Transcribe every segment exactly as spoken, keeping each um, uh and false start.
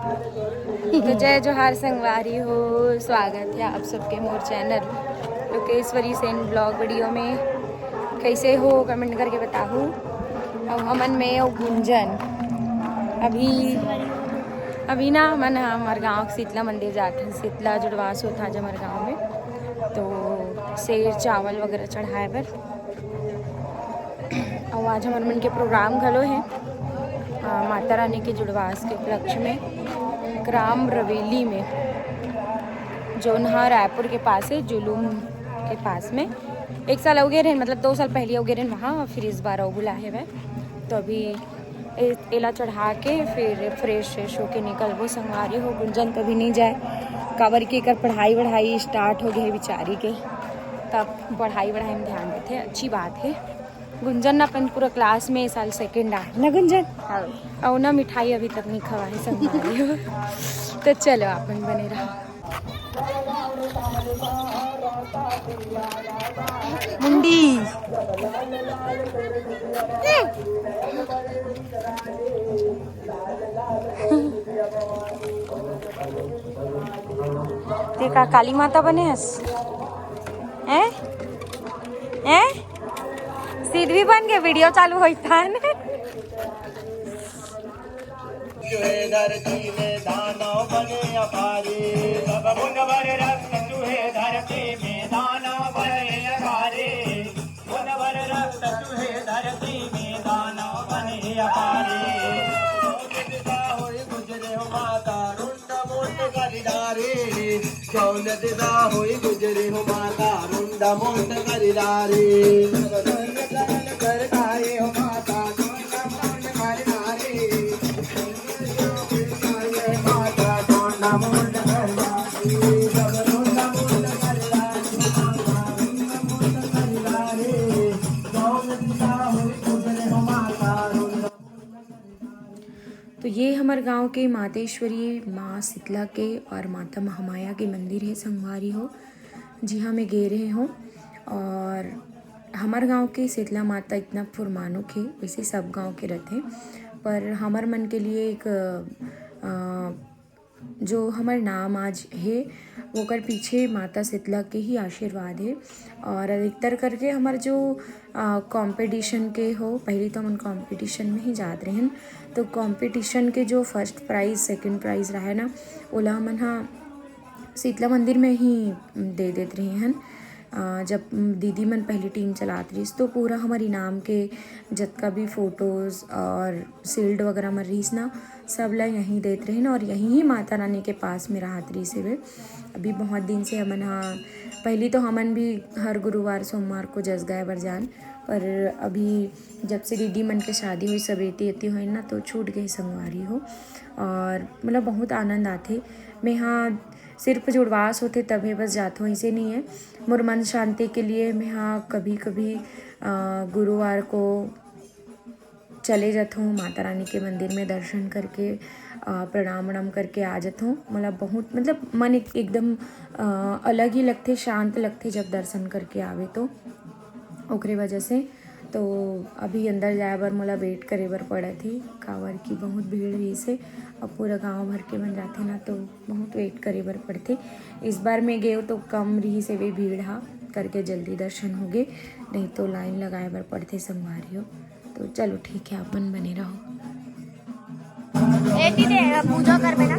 तो जय जोहार संगवारी हो, स्वागत है आप सबके मोर channel Lokeshwari Sen blog video में। कैसे हो, कमेंट करके बताहू। अउ हमन में अउ गुंजन अभी अभी ना हमन ह हमर गांव के शीतला मंदिर जात हन। शीतला जुड़वास होत आज हमर गांव में, तो सेर चावल वगैरह चढ़ाए बर। अउ आज हमर मन के प्रोग्राम घलो हे, अ, माता रानी के जुड़वास के उपलक्ष्य में ग्राम रवेली में, जौन ह रायपुर के पास है, जुलूम के पास में। एक साल हो गए रहे, मतलब दो साल पहले हो गए रहे वहाँ, फिर इस बार अउ बुलाए हवय। तो अभी ए-, एला चढ़ा के फिर फ्रेश फ्रेश होके निकलबो संगवारी हो। गुंजन तो अभी नहीं जाए, काबर कि एकर पढ़ाई वढ़ाई स्टार्ट हो गए है बेचारी के, तब पढ़ाई वढ़ाई में ध्यान देथे। अच्छी बात है। गुंजन ना अपन पूरा क्लास में ए साल सेकंड आए ना गुंजन? अउ ना मिठाई अभी तक नहीं खवा है संगवारी हो। तो चलो, आप मन बने रहो। मुंडी। ते का काली माता बने हस? हैं? हैं? सिद्धवी बन के वीडियो चालू होई था ने। तुहे धरती में दानव बने अपारे। सब मुनवर रक्त तुहे धरती में दानव बने अपारे। मुनवर रक्त तुहे धरती में दानव बने अपारे। कौन दिदा होई गुजरे हो माता रुंड मुंड करिडारे। कौन दिदा होई गुजरे हो माता रुंड मुंड करिडारे। कर खाए हो माता रुंड मुंड करिडारे। तो ये हमर गांव के मातेश्वरी माँ शीतला के और माता महामाया के मंदिर है संगवारी हो, जिहाँ मैं गे रहे हूँ। और हमर गांव के शीतला माता इतना फुरमानुक है, वैसे सब गांव के रहते हैं, पर हमर मन के लिए एक अ, जो हमर नाम आज हे, ओकर पीछे माता शीतला के ही आशीर्वाद हे। और अधिकतर करके हमर जो कंपटीशन के हो, पहले तो हमन कंपटीशन में ही जात रहेन, तो कंपटीशन के जो फर्स्ट प्राइज, सेकंड प्राइज रहे ना, ओला हमन ह शीतला मंदिर में ही दे देत रहे हन। अ, जब दीदी मन पहली टीम चलात रहिस, तो पूरा हमर इनाम के जतका भी फोटोज और शील्ड वगैरह मन रहिस ना, सब ला यहीं देत रहिन और यहीं ही माता रानी के पास में रहत रहिस हेवे। अभी बहुत दिन से हमन हा, पहली तो हमन भी हर गुरुवार सोमवार को जस गाय बर जान, पर अभी जब से दीदी मन के शादी हुई, सब एती एती होई ना, तो छूट गए संगवारी हो। और मतलब बहुत आनंद आथे। मैं हाँ सिर्फ जुड़वास होथे तभे बस जाथों, ऐसे नहीं है। मोर मन शांति के लिए मैं हाँ कभी कभी अ, गुरुवार को चले जाथों माता रानी के मंदिर में दर्शन करके, अ, प्रणाम वणाम करके आ जाथों। मोला बहुत मतलब मन एक, एकदम अ, अलग ही लगथे, शांत लगथे जब दर्शन करके आवे तो। ओकरे वजह से तो अभी अंदर जाए बर मोला वेट करे बर पड़त हे, काबर कि बहुत भीड़ रहिस हे। अब पूरा गांव भर के मन जाथे ना, तो बहुत वेट करे बर पड़थे। इस बार मैं गेव तो कम रहिस हेवे भीड़ हा, करके जल्दी दर्शन होगे, नहीं तो लाइन लगाए बर पड़थे संगवारी हो। तो चलो ठीक है, अपन बने रहो। एती दे, पूजा करबे ना।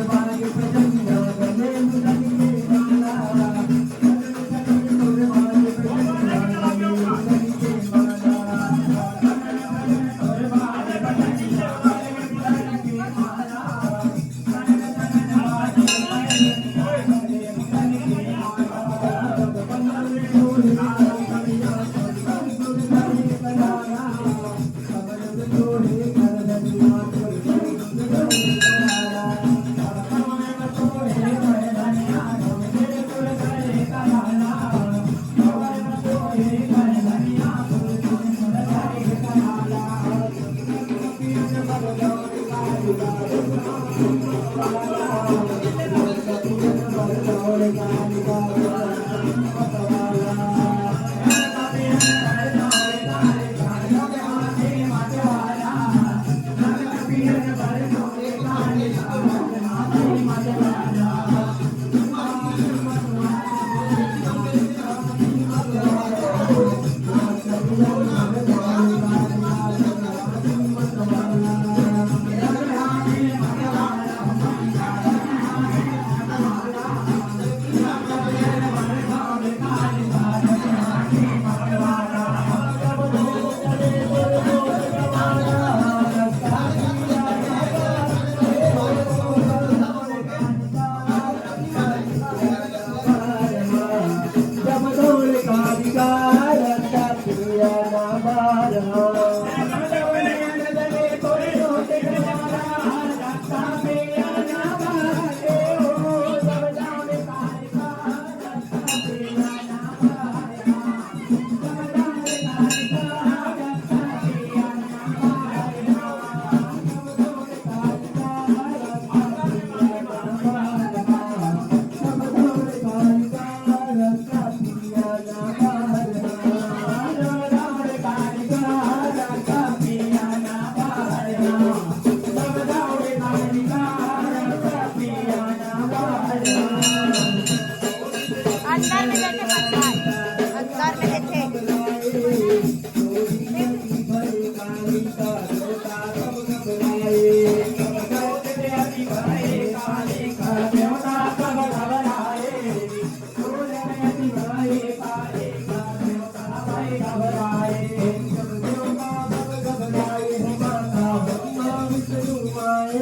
आए,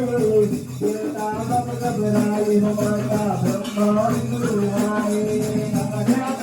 देवता सब घबराए, माता ब्रह्मा विष्णु आए।